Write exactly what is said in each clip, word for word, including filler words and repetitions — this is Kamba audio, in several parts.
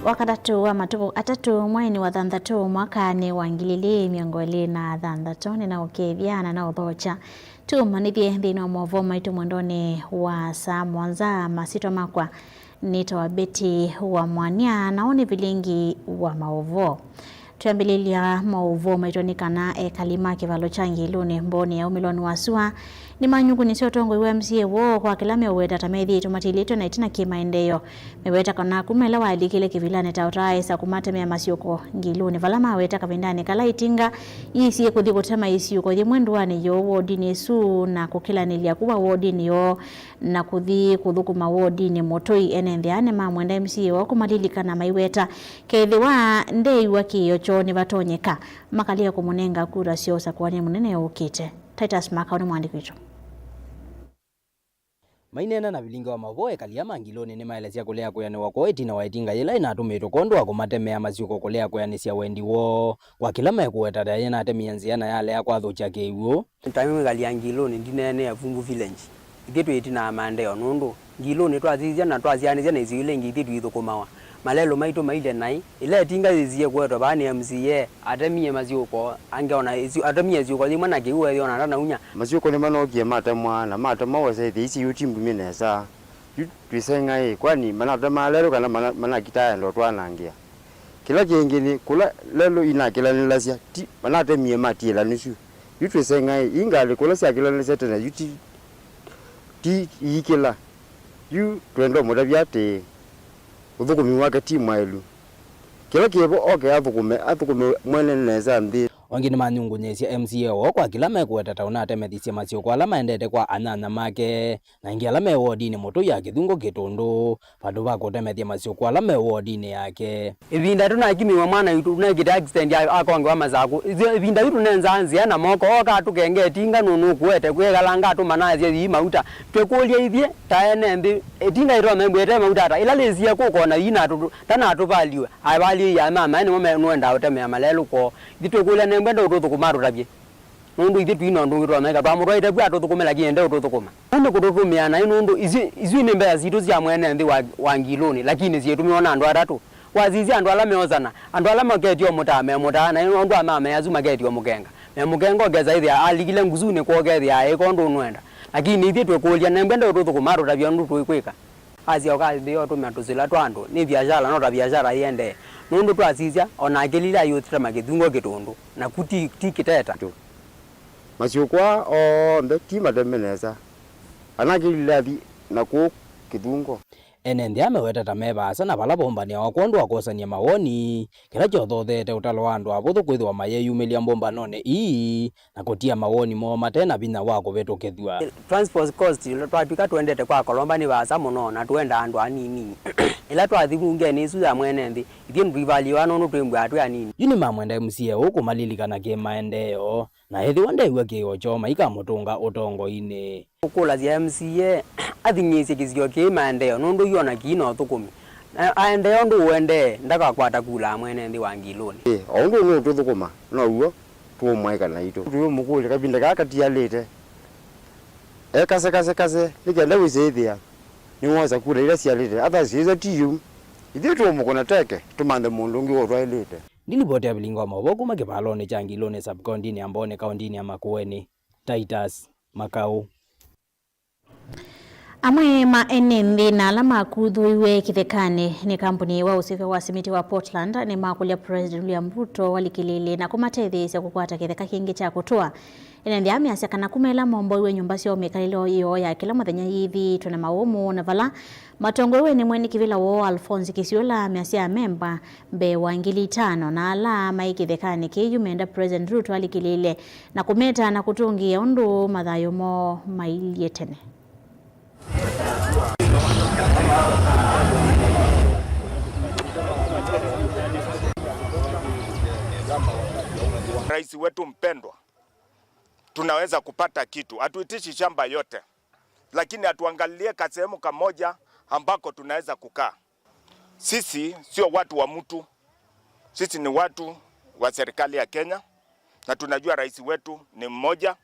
Wakatatũ wa matukũ atatũ mweinĩ wa thanthatũ mwakanĩ wa ngili ilĩ mĩongo ĩlĩ na thanthatũ, nĩnaũkethya na naũthokya. Tũmanyĩthye nthĩnĩ wa maũvoo maitũ mwendonĩ wa saa mũonza. Masyĩtwa makwa nĩtawa Betty wa Mwania, na ũũ nĩ vilingi wa maũvoo. Twĩambĩlĩlya maũvoo maitũ nĩ kana ekali ma kĩvalo kya Ngilũnĩ, mboonĩ ya umĩlonĩ wa sua, nĩmanyungunyĩsye ũtongoi wa M C A woo kwa kĩla meũweta ta methĩĩtwe matilĩtwe na ĩtina kĩ-maendeeo. Meweta kana kuma ĩla walikile kĩvilanĩ ta ũtaaĩsa kũmatemea masyũko Ngilũnĩ, vala maweta kavindanĩ kala itinga yĩsie kũthi kũtema ĩsyũko yĩmwe ndũanĩ yoo wodinĩ ĩsu na kũkĩlanĩlya kuma wodinĩ yoo na kũthi kũthũkũma wodinĩ Mũtũi. Ene nthĩ aa nĩmamwenda M C A woo kũmalilikana maiweta kethĩwa ndeew'a kĩĩo kyoo nĩvatonyeka makalea kũmũnenga kura sya ũsakũani mũnene ũkĩte. Titus Makau nĩ mwandĩki witũ. Maineena na vilingi wa maũvoo, ekali aa ma Ngilũnĩ nĩmaelesya kũlea kwĩanĩwa kwoo ĩtina wa ĩtinga yĩla ĩnatũmĩtwe kwondũ wa kũmatemea masyũko kũlea kwĩanĩsya wendi woo kwa kĩla mekũweta ta yĩnatemie nzĩa na yalea kwathũkya kĩw'ũ. Ta mwĩkali ya Ngilũnĩ, ndineenea Vumbu Village. Ithyĩ twĩ ĩtina ya maendeeo nũndũ Ngilũnĩ twasisya na twasyaanĩsya na isio ila ingĩ ithyĩ tũithũkũmawa. Malelũ maitũ mailye naĩ. Ĩla ĩtinga yĩsie kũetwa vaa nĩ M C A, atemie masyũko, angĩ ona ĩsyũ-, atemie ĩsyũko yĩmwe na kĩw'ũ ethĩa ona ndanaunya. Masyũko nĩmanookie matemwa, na matemwa wesa ĩthĩa isi yu ti mbumye nesa. Yu twĩsengaĩ, kwani manatema lelũ kana mana-, manakitaa enda ũtwanangĩa? Kĩla kĩngĩ nĩ kũla lelũ inakĩlanĩlasya, ti manatemie matiĩla nũsu. Yu twĩsengaĩ, ii ngalĩ kũla syakĩlanĩlasya tene yu ti, ti iikĩla. Yu twenda ũmũtavya atĩĩ, ũthũkũmi wake ti mwaĩlu. Kĩla kĩvo oke athũkũme, athũkũme mwene nesa nthĩ. O angĩ nĩmanyungunyĩĩsye M C A woo kwa kĩla mekũweta ta ũnatemethisye masyũko ala maendete kwa anyanya make, na aingĩ ala me wodinĩ Mũtũi ya Kĩthungũ Kĩtũndũ, vandũ va kũtemethya masyũko ala me wodinĩ yake. Ĩvinda tũnakimĩwa mwana witũ nĩkĩte accident a-, akongewa Masakũ. Ĩvinda yu tũnenza nzĩa na moko, oka atũkenge ĩtinga nũnũkũete kwĩkalanga atũmanaasya yii mauta. Twĩkũlya ithyĩ ta ene nthĩ, ĩtinga ĩtomembwĩte mauta ata? Ĩla lĩsie kũkona yii na atũ-, ndanatũvaliwe, avaliĩi ya mamae nĩmo me-, nũendaa ũtemea malelũ kwoo. Ithyĩ twĩkũlya nembwenda ũtũthũkũma atũtavye. Nũndũ ithyĩ tũi na ũndũ ũngĩ twameka, twamũtwaĩte vu atũthũkũme, lakini ende ũtũthũkũma. Nũndũ kũtũtũmĩa naĩ, nũndũ isu, isu nĩ mbesa sitũ sya mwene nthĩ wa, wa Ngilũnĩ, lakini syĩtũmĩwa na andũ atatũ. Wasisya andũ ala meosana, andũ ala maketio mũtaa me mũtaa, na andũ a mama asu maketio mũkenga me mũkenga, ũkesa ĩthĩa alikile ngusunĩ kwoo, ũkethĩa aĩka ũndũ ũnũenda. Lakini ithyĩ twĩkũlya, nembwenda ũtũthũkũma atũtavye ũndũ tũkwĩka. Asya ũkathĩa ũtũmĩa tũsila twa andũ, nĩ viashara, no ta viashara ĩendee. Nũndũ twasisya, o na akĩlile ayũthĩte makĩthungwa kĩtũndũ, naku ti, ti kĩteta. Masyũkwa onthe ti mateme nesa, anakĩlile athi na kũu kĩthungo. Ene nthĩ aa meweta ta me vaasa na vala vombanĩawa kwondũ wa kwosany'a mawoni, kĩla kyothotheete ũtalo wa andũ avũthũ kwĩthĩwa mayeyumĩlya mbũmbanonĩ ii, na kũtia mawoni moo mate na vinya wa kũvĩtũkĩthw'a. Transport cost, twatw'ĩka tũendete kwa Kolomba nĩ vaasa mũno, na tũendaa andũ anini. Ĩla twathi mbungenĩ ĩsu ya mwene nthĩ, ithyĩ nĩtũivaliĩwa nũndũ twĩmbwaa twĩ anini. Yu nĩmamwenda M C A ũũ kũmalilikana kĩ-maendeeo, na ethĩwa ndew'a kĩĩo kyoo maikamũtũnga ũtongoinĩ. Kũkũlasya M C A athing'ĩĩsye kĩsio kĩĩ maendeeo nũndũ yu ona kĩi na ũthũkũmi. Na aendee ũndũ ũendee, ndakakwata kula mwene nthĩ wa Ngilũnĩ. Ĩ, o ũndũ nũũtũthũkũma, now'o tũũmwaĩka naitũ. Tũyũmũkũlya kavinda kaa katialĩte, e kase, kase, kase, nĩ kenda wĩsĩĩthĩa nĩwosa kula ila sialĩte, athasya ĩsa ti yĩu. Ithyĩ tũũmũkũna teke, tũmanthe mũndũ ũngĩ ũtwaĩlĩte. Nĩ livoti ya vilingi wa maũvoo kuma kĩvalonĩ kya Ngilũnĩ sub-kaũntĩnĩ ya Mbooni kaũntĩnĩ ya Makueni. Titus Makau. Amwe ma ene nthĩ na ala makuthũiwe kĩthekanĩ nĩ kambuni wa ũsũvĩo wa simiti wa Portland nĩmakũlya President William Ruto walikĩlĩĩle na kũmatetheesya kũkwata kĩtheka kĩngĩ kya kũtũa. Ene nthĩ aa measya kana kuma ĩla momboiwe nyũmba syoo, mĩkalĩle yoo ya kĩla mũthenya yĩthĩĩtwe na maũmũ, na vala matongoew'e nĩ mwene kĩvĩla woo Alphonse Kĩsiũla, measya amemba mbee wa ngili itano, na ala maĩ kĩthekanĩ kĩĩ yu menda President Ruto alikĩlĩĩle na kũmeta na kũtũngĩĩa ũndũ mathayũ moo mailyĩ tene. Rais wetu mpendwa, tunaweza kupata kitu. Hatuitishi shamba yote, lakini atuangalilie kasehemu kamoja ambako tunaweza kukaa. Sisi sio watu wa mtu. Sisi ni watu wa serikali ya Kenya, na tunajua rais wetu ni mmoja,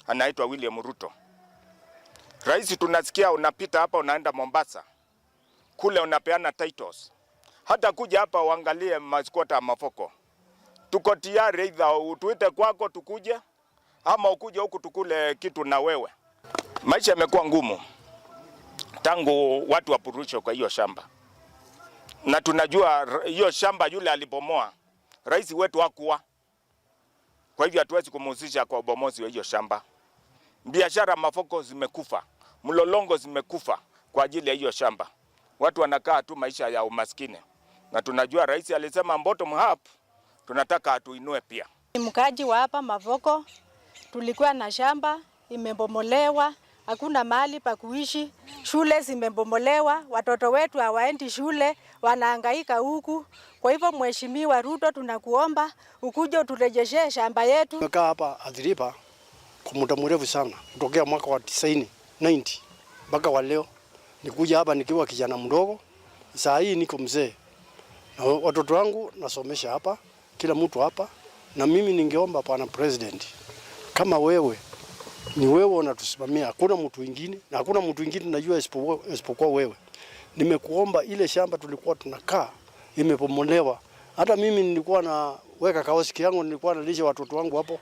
anaitwa William Ruto. Rais, tunasikia unapita hapa, unaenda Mombasa, kule unapeana titles. Hata kuja hapa uangalie masquatter Mavoko. Tuko tayari, either utuite kwako tukuje, ama ukuje huku tukule kitu na wewe. Maisha yamekuwa ngumu tangu watu wapurushwe kwa hiyo shamba, na tunajua r-, hiyo shamba yule alibomoa, rais wetu hakuwa. Kwa hivyo hatuwezi kumhusisha kwa ubomozi wa hiyo shamba. Biashara Mavoko zimekufa, mlolongo zimekufa kwa ajili ya hiyo shamba. Watu wanakaa tu maisha ya umaskini, na tunajua rais alisema bottom up, tunataka atuinue pia. Ni mkaaji wa hapa Mavoko, tulikuwa na shamba imebomolewa, hakuna mahali pa kuishi, shule zimebomolewa, watoto wetu hawaendi shule, wanahangaika huku. Kwa hivyo, Mheshimiwa Ruto, tunakuomba ukuje uturejeshee shamba yetu. Nimekaa hapa Athi River kwa muda mrefu sana, kutokea mwaka wa tisaini, ninety, mpaka wa leo. Nikuja hapa nikiwa kijana mdogo, saa hii niko mzee. Na watoto wangu nasomesha hapa, kila mtu hapa. Na mimi ningeomba Bwana President, kama wewe, ni wewe unatusimamia, hakuna mtu ingine, na hakuna mtu ingine najua isipokuwa, isipokuwa wewe. Nimekuomba, ile shamba tulikuwa tunakaa, imebomolewa. Hata mimi nilikuwa naweka kioski yangu, nilikuwa nalisha watoto wangu hapo.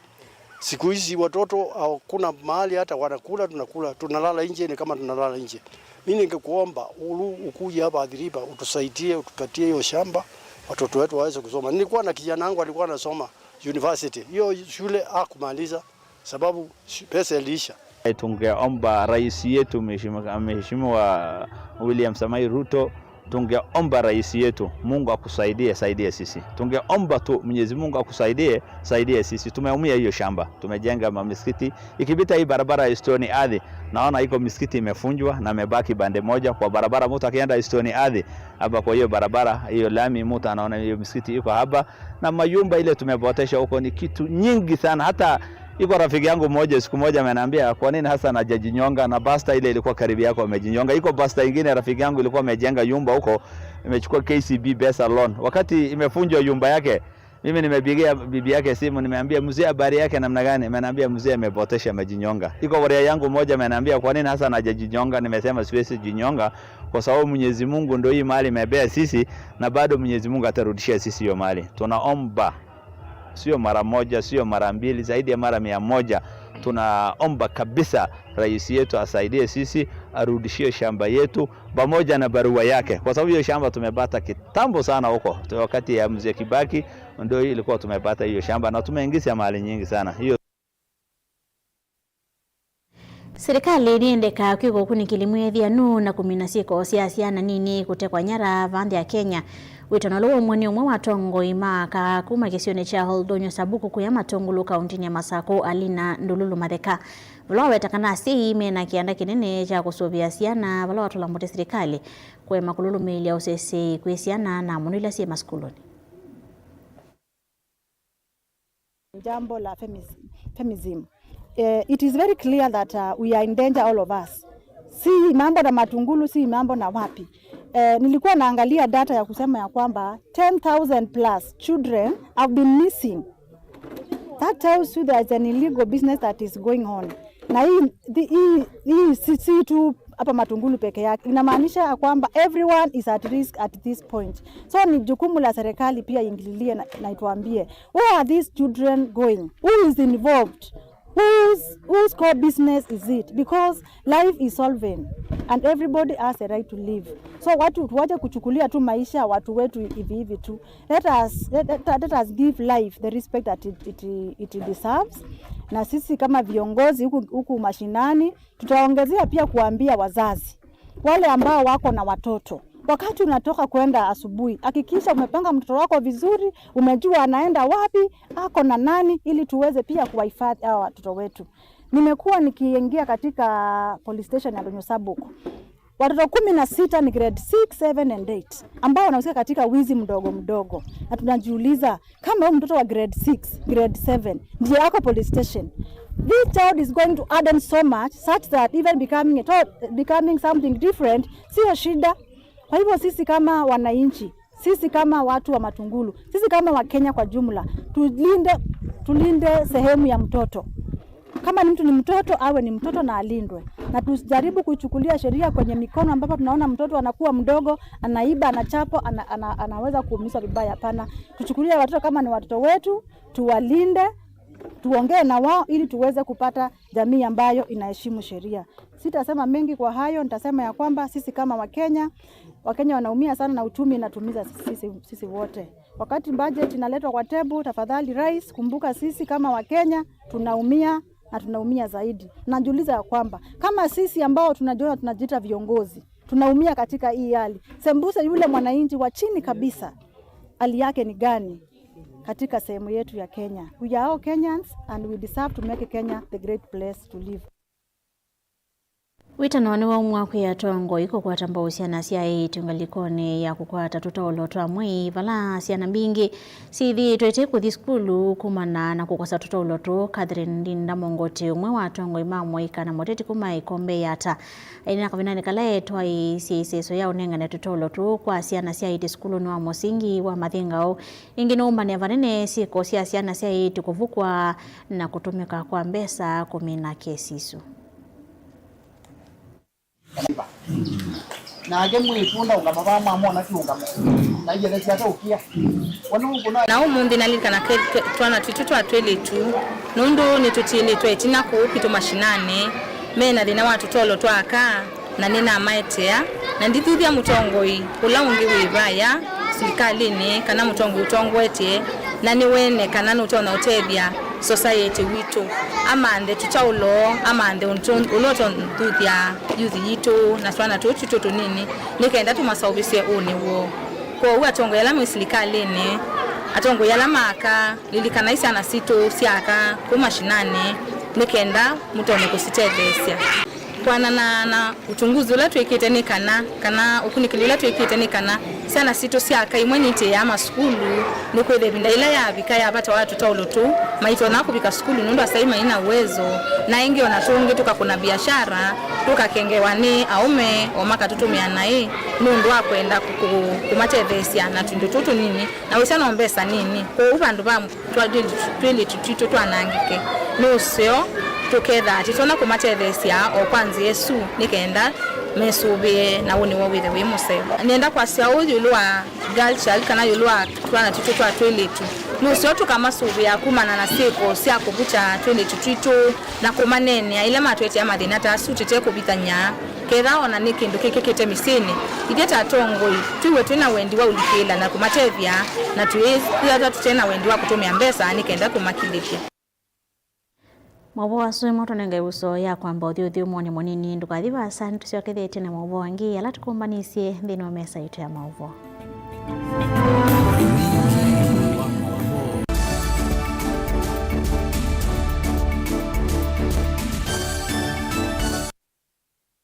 Siku hizi watoto hakuna mahali hata wanakula, tunakula, tunalala nje, ni kama tunalala nje. Mimi ningekuomba ulu ukuje hapa Athi River utusaidie, utupatie hiyo shamba, watoto wetu waweze kusoma. Nilikuwa na kijana wangu alikuwa anasoma university. Hiyo shule hakumaliza sababu shi-, pesa iliisha. Tungeomba rais yetu Mheshimiwa, Mheshimiwa William Samoei Ruto, tungeomba rais yetu, Mungu akusaidie, saidie sisi. Tungeomba tu Mwenyezi Mungu akusaidie, saidie sisi. Tumeumia hiyo shamba, tumejenga mamisikiti. Ikipita hii barabara ya Stony Athi, naona iko misikiti imefunjwa na imebaki bande moja kwa barabara. Mtu akienda Stony Athi, hapa kwa hiyo barabara, hiyo lami, mtu anaona hiyo misikiti iko hapa. Na mayumba ile tumepotesha huko ni kitu nyingi sana. Hata iko rafiki yangu mmoja siku moja ameniambia, "Kwa nini Hassan hajajinyonga na basta ile ilikuwa karibu yako amejinyonga?" Iko basta ingine rafiki yangu ilikuwa amejenga yumba huko, imechukua K C B pesa loan. Wakati imefunjwa yumba yake, mimi nimepigia bibi yake simu, nimeambia, "Mzee, habari yake namna gani?" Ameniambia, "Mzee amepotesha, amejinyonga." Iko borea yangu moja ameniambia, "Kwa nini Hassan hajajinyonga?" Nimesema, "Siwezi jinyonga kwa sababu Mwenyezi Mungu ndio hii mali imebea sisi, na bado Mwenyezi Mungu atarudishia sisi hiyo mali." Tunaomba, sio mara moja, sio mara mbili, zaidi ya mara mia moja. Tunaomba kabisa rais yetu asaidie sisi, arudishie shamba yetu pamoja na barua yake, kwa sababu hiyo shamba tumepata kitambo sana huko. Tu-, wakati ya Mzee Kibaki ndio ilikuwa tumepata hiyo shamba na tumeingiza mali nyingi sana. Hiyo Silikalĩ nĩyendekaa kwĩka ũkunĩkĩli mwĩthĩanu na kũmina syĩko sya syana nini kũtekwa nyara va nthĩ ya Kenya. Wĩtano ũla waumw'a nĩ ũmwe wa atongoi ma aka kuma kĩsionĩ kya Oldonyo Sabuku kũya Matungulu kauntinĩ ya Masakũ, Alina Ndululu Matheka, vala waweta kana asyai mena kĩanda kĩnene kya kũsũvĩa syana vala watũla mũtĩ silikalĩ kũema kũlũlũmĩĩlya ũseseĩ kwĩ syana na mũno ila syĩ masukulunĩ. Jambo la femis-, feminism. Eh, it is very clear that, uh, we are in danger, all of us. Si mambo na Matungulu, si mambo na wapi. Eh, nilikuwa naangalia data ya kusema ya kwamba ten thousand plus children have been missing. That tells you there is an illegal business that is going on. Na hii, the, hii, hii si, si tu hapa Matungulu peke yake. Inamaanisha ya kwamba everyone is at risk at this point. So ni jukumu la serikali pia iingililie na, na ituambie, where are these children going? Who is involved? Whose, whose core business is it? Because life is solvent and everybody has a right to live. So watu tuwache kuchukulia tu maisha ya watu wetu hivi hivi tu. Let us, let, let, let us give life the respect that it, it, it deserves. Na sisi kama viongozi huku, huku mashinani, tutaongezea pia kuambia wazazi wale ambao wako na watoto, wakati unatoka kwenda asubuhi, hakikisha umepanga mtoto wako vizuri, umejua anaenda wapi, ako na nani, ili tuweze pia kuwahifadhi hawa watoto wetu. Nimekuwa nikiingia katika police station ya Oldonyo Sabuku. Watoto kumi na sita ni grade six, seven and eight ambao wanahusika katika wizi mdogo mdogo. Na tunajiuliza, kama huyu mtoto wa grade six, grade seven ndiye ako police station, this child is going to harden so much such that even becoming a to-, becoming something different sio shida. Kwa hivyo sisi kama wananchi, sisi kama watu wa Matungulu, sisi kama Wakenya kwa jumla, tulinde, tulinde sehemu ya mtoto. Kama ni mtu ni mtoto, awe ni mtoto na alindwe. Na tusijaribu kuichukulia sheria kwenye mikono, ambapo tunaona mtoto anakuwa mdogo, anaiba, anachapwa, ana, ana, anaweza kuumizwa vibaya. Hapana, tuchukulie watoto kama ni watoto wetu, tuwalinde, tuongee na wao ili tuweze kupata jamii ambayo inaheshimu sheria. Sitasema mengi kwa hayo, nitasema ya kwamba sisi kama Wakenya, Wakenya wanaumia sana na uchumi inatumiza sisi, sisi wote. Wakati budget inaletwa kwa table, tafadhali Rais, kumbuka sisi kama Wakenya tunaumia na tunaumia zaidi. Najiuliza ya kwamba kama sisi ambao tunajiona tunajiita viongozi tunaumia katika hii hali, sembuse yule mwananchi wa chini kabisa, hali yake ni gani katika sehemu yetu ya Kenya? We are all Kenyans and we deserve to make Kenya the great place to live. Wĩtano nĩwaumwa kwĩ atongoi kũkwata mbau syana sya eĩtu ngalĩkonĩ ya kũkwata tũtaũlo twa mwei, vala syana mbingĩ syĩthĩĩtwe ite kũthi sukulu kumana na kũkosa tũtaũlo tũu. Catherine Ndinda Mongoti, ũmwe wa atongoi ma mũika na mũteti kuma ĩkombe ya ata, aina kavindanĩ kala etwaĩĩsye ĩseso ya ũnengane tũtaũlo tũu kwa syana sya eĩtu sukulunĩ wa mũsingi wa Mathingaũ. Ĩngĩ nũũmbanĩa vanene syĩko sya syana sya eĩtu kũvukwa na kũtũmĩka kwa mbesa kũmina kesi isu. Nake mwĩĩtu ndaũngama vaa mwamwona kĩũngamo, na ielesya ate ũkĩa. Wona ũkũna. Na ũmũnthĩ nalilikana ke-, ke-, twana twitũ twa twĩlĩtu, nũndũ nĩtũtilĩtwe ĩtina kũu kwitũ mashinani, me na thĩna wa tũtolo twa aka, na nĩnamaetea, na ndithuthya mũtongoi ũla ũngĩ wĩ vaya silikalĩnĩ kana mũtongoi ũtongoetye, na nĩwene kana nũtonya ũtethya society witũ, amanthe tũtaũlo, amanthe ũndũ ũla ũtũthuthya youth yitũ na twana tũũ twitũ tũnini, nĩ kenda tũmaseũvĩsye ũnĩ woo. Kwoou atongoi ala me silikalĩnĩ, atongoi ala ma aka, lilikanai syana sitũ sya aka kũu mashinani, nĩ kenda mũtonye kũsitetheesya. Kwanana na ũtunguzi ũla twĩkĩte nĩ kana, kana ũkunĩkĩli ũla twĩkĩte nĩ kana, syana sitũ sya aka imwe nitiĩaa masukulu, nĩkwĩthĩa ĩvinda yĩla yavika ya vata wa tũtaũlo tũu, maitonya kũvika sukulu nũndũ asyai mai na uwezo, na ĩngĩ ona tũngĩ tũkakũna biashara, tũkakengewa nĩ aũme, o makatũtũmĩa naĩ nũndũ wa kwenda kũ-, kũ-, kũmatetheesya na twĩndũ tũu tũnini, na wĩsya no mbesa nini. Kwoou vandũ va twa-, twĩlĩtu twitũ twanangĩke, nũseo tũkethaa tũtonya kũmatetheesya o kwa nzĩa ĩsu nĩ kenda mesũvĩe na ũnĩ woo wĩthĩwe wĩ mũseo. Nĩenda kwasya ũũ ĩũlũ wa girl child kana ĩũlũ wa twana twitũ twa twĩlĩtu, nũseo tũkamasũvĩa kumana na syĩko sya kũvukya twĩlĩtu twitũ na kũmaneenea ĩla matũetea mathĩna ta asu tũte kũvithany'a. Ketha o na nĩ kĩndũ kĩkĩkĩte mĩsyĩnĩ, ithyĩ ta atongoi twĩw'e twĩ na wendi wa ũlikĩĩla na kũmatethya, na twĩĩthĩa tũte na wendi wa kũtũmĩa mbesa nĩ kenda kũmakilĩthya. Maũvoo asu ĩmwe tũnenge ĩvuso ya kwamba ũthyũthyũ mwonĩ mũnini. Ndũkathi vaasa, nĩtũsyokethĩtye na maũvoo angĩ ala tũkũmbanisye nthĩnĩ wa mesa yitũ ya maũvoo.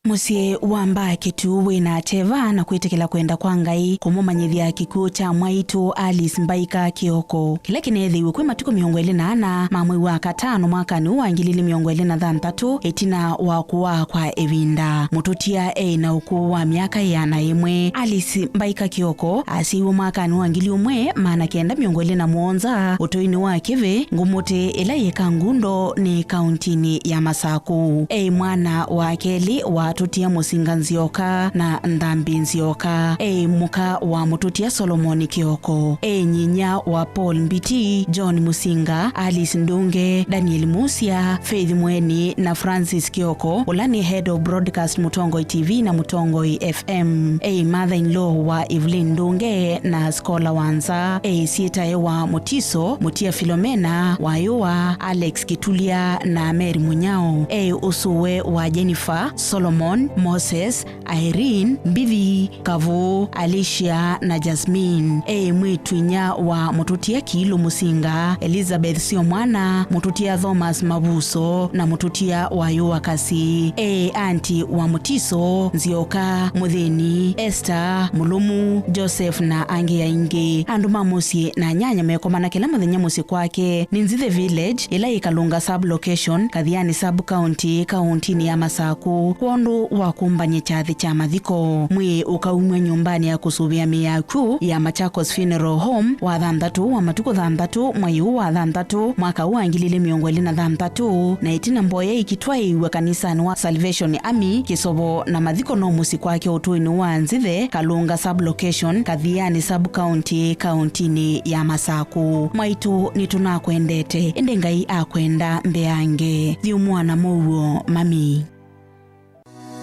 Mũsyĩ wa Mbaa Kĩtu wĩ na ateva na kwĩtĩkĩla kwenda kwa Ngai kũmũmanyĩthya kĩkw'ũ kya mwaitũ Alice Mbaika Kĩoko, kĩla kĩneethĩiwe kwĩ matukũ mĩongo ĩlĩ na ana ma mwei wa katano mwakanĩ ũũ wa ngili ili mĩongo ĩlĩ na thanthatũ, ĩtina wa kũaa kwa ĩvinda. Mũtũtia eĩ na ũkũũ wa myaka ĩana ĩmwe. Alice Mbaika Kĩoko asyaiwe mwakanĩ wa ngili ũmwe maana kenda mĩongo ĩlĩ na mũonza ũtũinĩ wa Kĩvĩ, Ngũmũtĩ, ĩla yĩ Kangundo nĩ kauntinĩ ya Masakũ. Eĩ mwana wa kelĩ wa Tũtia Mũsinga Nzioka na Nthambi Nzioka. Eĩ mũka wa Mũtũtia Solomon Kĩoko. Eĩ nyinya wa Paul Mbiti, John Mũsinga, Alice Ndunge, Daniel Musia, Faith Mweni na Francis Kĩoko, ũla nĩ Head of Broadcast Mũtongoi T V na Mũtongoi F M. Eĩ mother-in-law wa Evelyn Ndunge na Scola wa Nza. Eĩ syĩtae wa Mũtiso, Mũtia Philomena, Wayũwa, Alex Kĩtulya na Mary Mũnyao. Eĩ ũsũwe wa Jennifer, Solomon, Moses, Irene, Mbithi, Kavũ, Alicia na Jasmine. Eĩ mwĩĩtu-inyia wa Mũtũtia Kiilu Mũsinga, Elizabeth Siomwana, Mũtũtia Thomas Mavuso na Mũtũtia Wayũwa Kasi. Eĩ anti wa Mũtiso, Nzioka, Mũthĩni, Esther, Mũlũmu, Joseph na angĩ aingĩ. Andũ ma mũsyĩ na nyanya mekomana kĩla mũthenya mũsyĩ kwake. Ninzithi Village, ĩla yĩ Kalunga Sub-Location, Kathiani Sub-County, kauntinĩ ya Masakũ. Kwondũ wa kũmbany'a kyathĩ kya mathiko. Mwĩĩ ũkaumw'a nyũmbanĩ ya kũsũvĩa mĩĩ ya akw'ũ ya Machakos Funeral Home wa thanthatũ wa matukũ thanthatũ mwai ũũ wa thanthatũ mwaka ũũ wa ngili ilĩ mĩongo ĩlĩ na thanthatũ, na ĩtina mboya ikitwaĩĩw'a kanisanĩ wa Salvation Army Kĩsovo, na mathiko no mũsyĩ kwake ũtũinĩ wa Nzithe, Kalũnga Sub-Location, Kathiani Sub-County, kauntinĩ ya Masakũ. Mwaitũ, nĩtũnakwendete, ĩndĩ Ngai akwenda mbeange. Thiĩ ũmũana mũuo, Mami.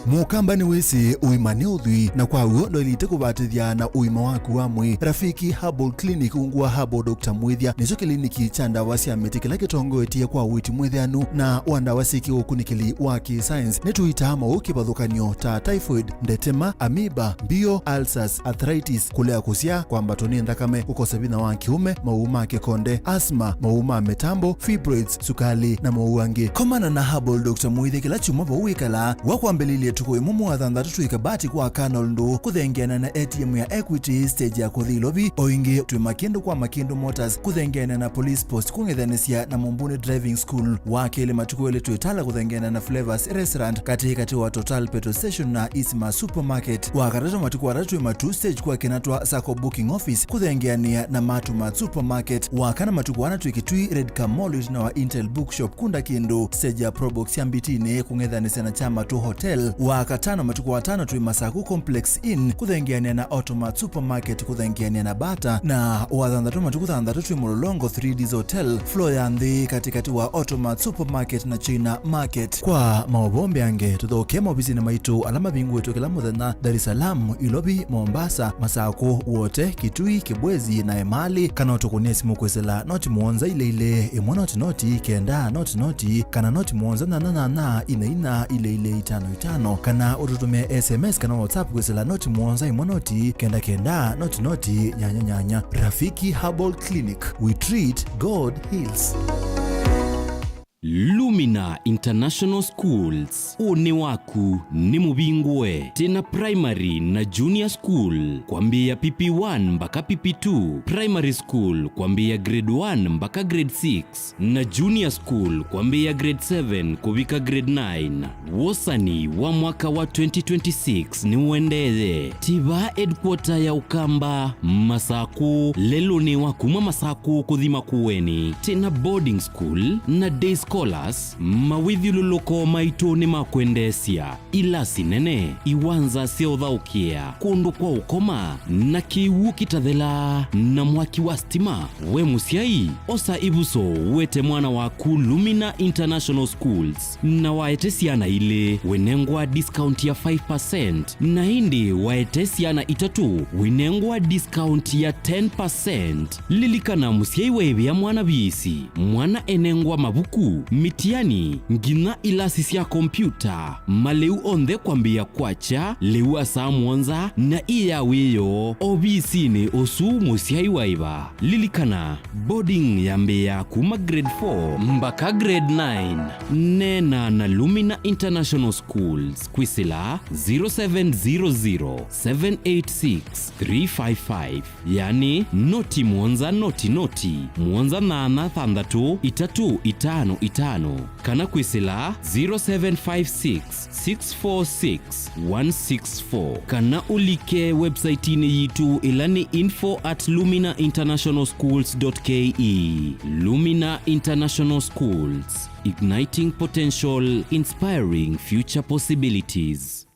Mũkamba nĩwĩsĩ ũima nĩ ũthwii, na kwa w'o ndwaĩlĩte kũvatĩthya na ũima waku wa mwĩĩ. Rafiki Herbal Clinic ungu wa Herbal Doctor Mwĩthya nĩkyo kĩliniki kya ndawa sya mĩtĩ kĩla kĩtongoetye kwa ũiiti mwĩthĩanu na wa ndawa syĩ kĩũkunĩkĩli wa kĩ-science. Nĩtũitaa maũũ kĩvathũkany'o ta typhoid, ndetema, amoeba, mbio, ulcers, arthritis, kũlea kũsyaa, kwambatwa nĩ nthakame, kũkosa vinya wa kĩũme, maũũ ma kĩkonde, asthma, maũũ ma mĩtambo, fibroids, sukali, na maũũ angĩ. Komana na Herbal Doctor Mwĩthya kĩla kyumwa vau wĩkalaa. Wakwambĩlĩlya tũkũ ĩmwe mwa thanthatũ twĩ Kabati kwa Colonel Ndũ, kũthengeana na A T M ya Equity, stage ya kũthi Ilovi. O ĩngĩ, twĩ Makĩndũ kwa Makĩndũ Motors, kũthengeana na Police Post, kũng'ethanĩsya na Mumbuni Driving School. Wa kelĩ, matukũ elĩ twĩ Tala, kũthengeana na Flavors Restaurant, katĩ katĩ wa Total Petrol Station na Isma Supermarket. Wa katatũ, matukũ atatũ twĩ Matuu stage kwa Kinatwa Sacco Booking Office, kũthengeanĩa na Matumat Supermarket. Wa kana, matukũ ana twĩ Kitui Red Car Mall, ĩtina wa Intel Bookshop, kunda kĩndũ, stage ya Probox ya Mbitinĩ, kũng'ethanĩsya na Kyamatu Hotel. Wa katano, matukũ atano twĩ Masaku Complex Inn, kũthengeanĩa na Automat Supermarket, kũthengeanĩa na Bata. Na wa thanthatũ, matukũ thanthatũ twĩ Mũlolongo three Ds Hotel, floor ya nthĩ, katĩkatĩ wa Automat Supermarket na China Market. Kwa maũvoo mbeange, tũthokee maovisinĩ maitũ ala mavingũĩtwe kĩla mũthenya, Dar es Salaam, Ilovi, Mombasa, Masakũ, Wote, Kitui, Kibwezi, na Emali, kana ũtũkũnĩe simũ kwĩsĩla noti mũonza ilĩ ilĩ, ĩmwe noti noti, kenda noti noti, kana noti mũonza nyanya nyanya, ina ina, ilĩ ilĩ, itano itano, kana ũtũtũmĩe S M S kana WhatsApp kwĩsĩla noti mũonza ĩmwe noti, kenda kenda, noti noti, nyanya nyanya. Rafiki Herbal Clinic, we treat, God heals. Lumina International Schools, ũnĩ waku nĩ mũvingũe. Twĩna primary na junior school kwambĩĩa P P one mbaka P P two, primary school kwambĩĩa grade one mbaka grade six, na junior school kwambĩĩa grade seven kũvika grade nine. Wosani wa mwaka wa twenty twenty-six nĩũendeeye. Tiva headquarter ya Ũkamba, Masakũ, lelũnĩ wa kuma Masakũ kũthi Makueni. Twĩna boarding school na day scholars. Mawĩthyũlũlũko maitũ nĩ ma kwendeesya, ilasi nene, iwanza sya ũthaũkĩa, kũndũ kwa ũkoma, na kĩw'ũ kĩtathela, na mwaki wa stima. We mũsyai, osa ĩvuso ũete mwana waku Lumina International Schools, na waete syana ilĩ, wĩnengwa discount ya five percent, na ĩndĩ waete syana itatũ, wĩnengwa discount ya ten percent. Lilikana, mũsyai waĩvĩa mwana viisi, mwana enengwa mavuku, mĩtiani, nginya ilasi sya kompyuta, malĩu onthe kwambĩĩa kwakya lĩu wa saa mũonza na ĩ ya wĩoo ovisinĩ ũsu mũsyai waĩva. Lilikana, boarding yambĩĩa kuma grade four mbaka grade nine. Neena na Lumina International Schools kwĩsĩla zero seven zero zero, seven eight six, three five five. Yani, noti mũonza noti noti, mũonza nyanya thanthatũ itatũ itano itano, kana kwĩsĩla zero seven five six, six four six, one six four, kana ũlike website-inĩ yitũ ĩla nĩ info at lumina international schools dot K E. Lumina International Schools, igniting potential, inspiring future possibilities.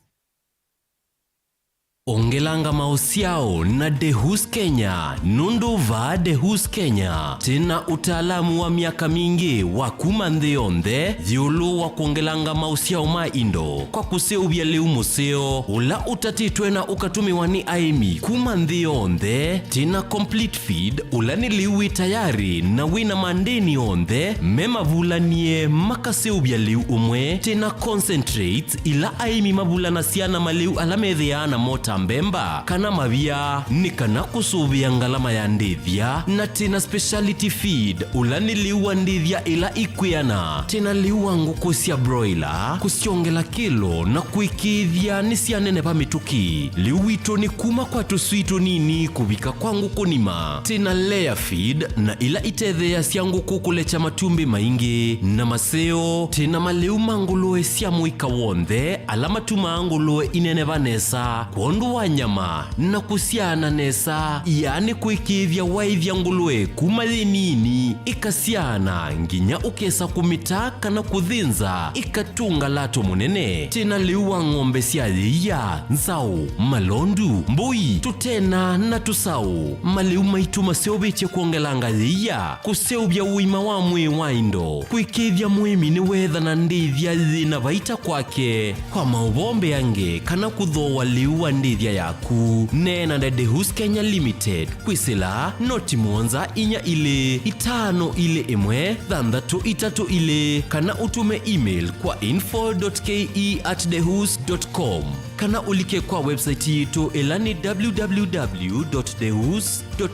Ongelanga maũsyao na Dehus Kenya, nũndũ vaa Dehus Kenya, twĩna ũtaalamu wa myaka mingĩ wa kuma nthĩ yonthe ĩũlũ wa kwongelanga maũsyao ma indo kwa kũseũvya lĩu mũseo ũla ũtatĩtwe na ũkatũmĩwa nĩ aĩmi kuma nthĩ yonthe. Twĩna complete feed, ũla nĩ lĩu wĩ tayarĩ na wĩna mandĩni onthe me mavulanie makaseũvya lĩu ũmwe. Twĩna concentrates, ila aĩmi mavulanasya na malĩu ala methĩaa namo ta mbemba, kana mavia, nĩ kana kũsũvĩa ngalama ya ndĩthya, na twĩ na speciality feed, ũla nĩ lĩu wa ndĩthya ĩla ikwĩana. Twĩ na lĩu wa ngũkũ sya broiler, kũsyongela kĩlo na kũĩkĩĩthya nĩsyaneneva mĩtũkĩ. Lĩu witũ nĩ kuma kwa tũswii tũnini kũvika kwa ngũkũ nima. Twĩ na layer feed na ila itetheeasya ngũkũ kũlekya matumbĩ maingĩ na maseo. Twĩ na malĩu ma ngũlũe sya mũika w'onthe ala matumaa ngũlũe ineneva nesa kwondũ wa nyama na kũsyaana nesa, yaani kũĩkĩĩthya waĩthya ngũlũe kuma yĩ nini ĩkasyaana nginya ũkesa kũmĩta kana kũthĩnza ĩkatũnga lato mũnene. Twĩ na lĩu wa ng'ombe sya yĩia, nzaũ, malondu, mbũi, tũtena na tũsaũ. Malĩu maitũ maseũvĩtye kwongelanga yĩia, kũseũvya ũima wa mwĩĩ wa indo, kũĩkĩĩthya mũĩmi nĩweethana ndĩthya yĩ na vaita kwake. Kwa maũvoo mbeange kana kũthooa lĩu wa ndĩthya yaku, neena na Dehus Kenya Limited. Kwĩsĩla noti mũonza inya ilĩ itano ilĩ ĩmwe thanthatũ itatũ ilĩ, kana ũtũme email kwa info dot ke at dehus dot com, kana ũlike kwa website yitũ ĩla nĩ www dot dehus dot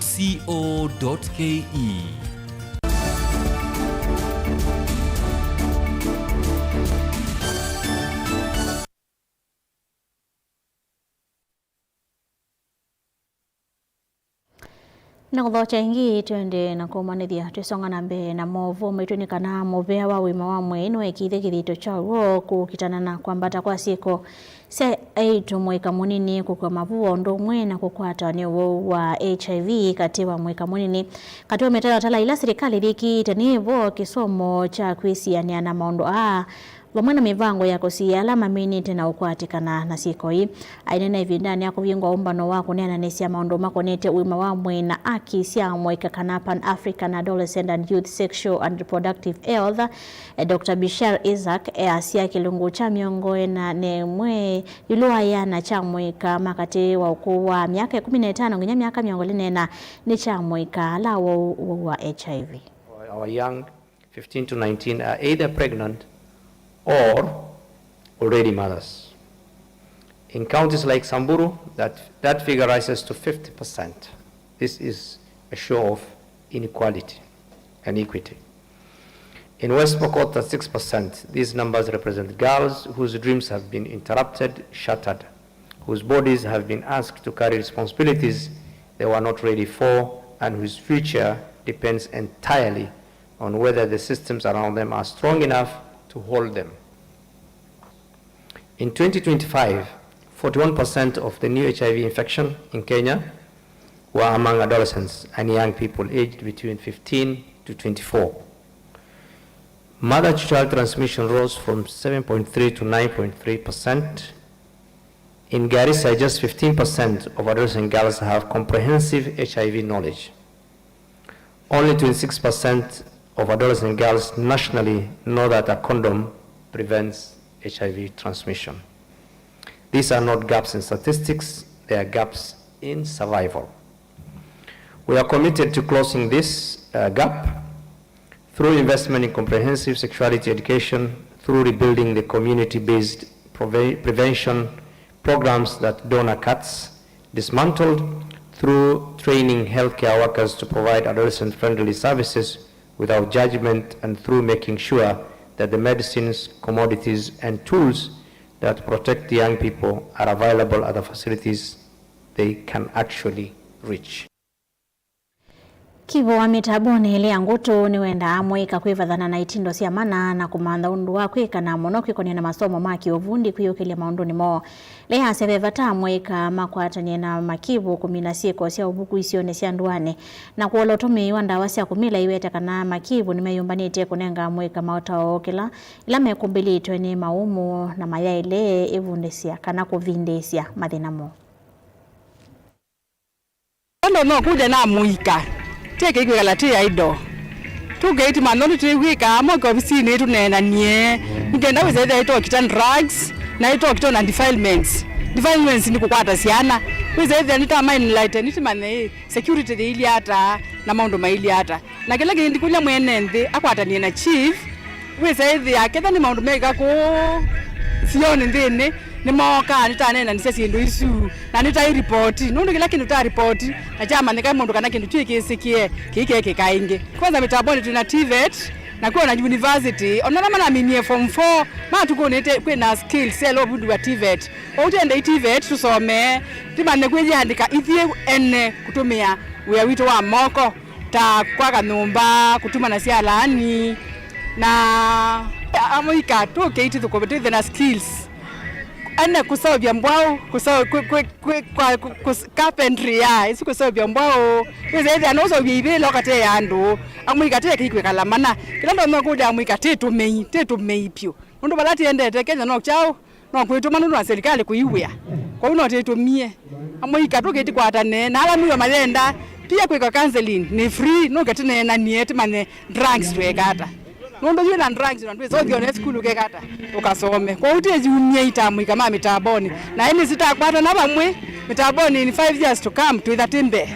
co dot ke. Na kũthokya ĩngĩ, twende na kũmanĩthya twĩsonga na mbee na maũvoo maitũ nĩ kana mũvea wa ũima wa mwĩĩ nĩweekĩĩthye kĩthito kyaw'o kũkitana na kwambata kwa syĩko sya aitũ mũika mũnini kũkw'a mavũa ũndũ ũmwe na kũkwatwa nĩ ũwau wa H I V katĩ wa mũika mũnini. Katĩ wa mĩtalatala ĩla silikalĩ yĩkĩĩte nĩ vo kĩsomo kya kwĩsianĩa na maũndũ aa vamwe na mĩvango ya kũsiĩĩa ala maminĩte na ũkwatĩkana na syĩko ii. Ainena ĩvindanĩ ya kũvingũa ũmbano wa kũneenanĩsya maũndũ makonetye ũima wa mwĩĩ na aki sya amũika kana Pan African Adolescent and Youth Sexual and Reproductive Health, eh, Doctor Bishar Isaac easya kĩlungu kya mĩongo ĩna na ĩmwe ĩũlũ wa ĩana kya amũika ma katĩ wa ũkũũ wa myaka ĩkũmi na ĩtano nginya myaka mĩongo ĩlĩ na ĩna nĩ kya amũika ala ũwau wa H I V. Our young fifteen to nineteen are either pregnant or already mothers. In counties like Samburu, that, that figure rises to fifty percent. This is a show of inequality and equity. In West Pokot, that's six percent. These numbers represent girls whose dreams have been interrupted, shattered, whose bodies have been asked to carry responsibilities they were not ready for, and whose future depends entirely on whether the systems around them are strong enough to hold them. In twenty twenty-five, forty-one percent of the new H I V infection in Kenya were among adolescents and young people aged between fifteen to twenty-four. Mother-to-child transmission rose from seven point three to nine point three percent. In Garissa, just fifteen percent of adolescent girls have comprehensive H I V knowledge. Only twenty-six percent of adolescent girls nationally know that a condom prevents H I V transmission. These are not gaps in statistics, they are gaps in survival. We are committed to closing this, uh, gap through investment in comprehensive sexuality education, through rebuilding the community-based preve-, prevention programs that DoNA cuts dismantled, through training healthcare workers to provide adolescent-friendly services without judgment, and through making sure that the medicines, commodities, and tools that protect young people are available at the facilities they can actually reach. Kivo wa mĩtambonĩ ĩlĩ ya ngũtũ nĩwendaa amũika kwĩvathana na itindo sya mana na kũmantha ũndũ wa kwĩka, na mũno kwĩkonĩa na masomo ma kĩũvundi kwĩyũkĩlya maũndũnĩ moo. Leasya ve vata amũika makwatany'e na makivu kũmina syĩko sya ũvuku isionĩ sya ndũanĩ na kũola ũtũmĩi wa ndawa sya kũmila iwete kana makivu nĩmeyũmbanĩtye kũnenga amũika maũtao kĩla ĩla mekũmbĩlĩtwe nĩ maumu na mayaĩle ĩvundĩsya kana kũvindĩĩsya mathĩna moo. Ando no kũlya na mũika, tĩ kĩkwĩkala tĩ idle. Tũkeitima nũndũ twĩw'ĩkaa moke ovisinĩ tũneenanie, nĩkenda wĩsa ĩthĩa ĩtokita drugs, na ĩtokita na defilements. Defilements nĩ kũkwata syana. Wĩsa ĩthĩa nĩ ta ma enlighten, nĩtũmanye ĩ, security yĩilyĩ ata, na maũndũ mailyĩ ata. Na kĩla kĩngĩ ndikũlya mwene nthĩ akwatanie na chief, wĩsa ĩthĩa ketha nĩ maũndũ meka kũũ sionĩ nthĩnĩ, Nĩmookaa, nĩtaneenanisye syĩndũ isu, na nĩtaĩ ripoti, nũndũ kĩla kĩndũ ta ripoti, na kyamanyĩka mũndũ kana kĩndũ kyu ĩkĩsĩkĩe, kĩikekĩka ĩngĩ. Kwanza mĩtambonĩ twĩ na TVET, na kwĩ ona university, ona ala manaminie form four, matukũnĩte kwĩ na skills sya ũvundi wa TVET. Kwoou twendei TVET tũsomee, tũmanye kwĩyĩandĩka ithyĩ ene kũtũmĩa wĩa witũ wa moko, ta kwaka nyũmba, kũtuma na syalaani, na amũika tũkei tũthũkũme twĩthĩe na skills. Ene kũseũvya mbwaũ, kũseũ-, kwĩ, kwĩ, kwĩ, kwa, kũ-, kũs-, carpentry ya, ĩsu kũseũvya mbwaũ. Wĩsa ĩthĩa nũseũvya ivĩla ũkateea andũ. Amũika tũekei kwĩkala mana. Kĩla ndonya kũlya amũika tĩtũmei, tĩtũmei pyũ. Nũndũ vala tĩendete Kenya no kyaũ, no kwĩtũma nũndũ wa serikali kũiwĩa. Kwoou no tĩtũmie. Amũika tũkĩti kwatane, na ala mĩw'a mayenda, pia kwĩka counseling nĩ free, nũke tũneenanie, tũmanye drugs tweka ata. Nũndũ yu na drugs, na ndwĩsa ũthione sukulu ũkeka ata, ũkasome. Kwoou tĩyumye ita amũika ma mĩtambonĩ. Na ĩnĩ sitakwatana vamwe, mĩtambonĩ in five years to come, twĩtha tĩ mbee.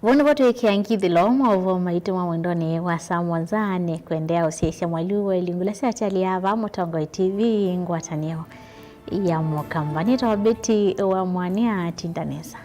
Vau nĩvo twĩkĩa ngithĩlo maũvoo maitũ ma mwendonĩ wa saa mũonza. Nĩ kũendeea ũsyaĩĩsya mwaliu wa ilungu ila syakyalĩa vaa Mũtongoi T V ngwatanĩo ya Mũkamba. Nĩtawa Betty wa Mwania, tinda nesa.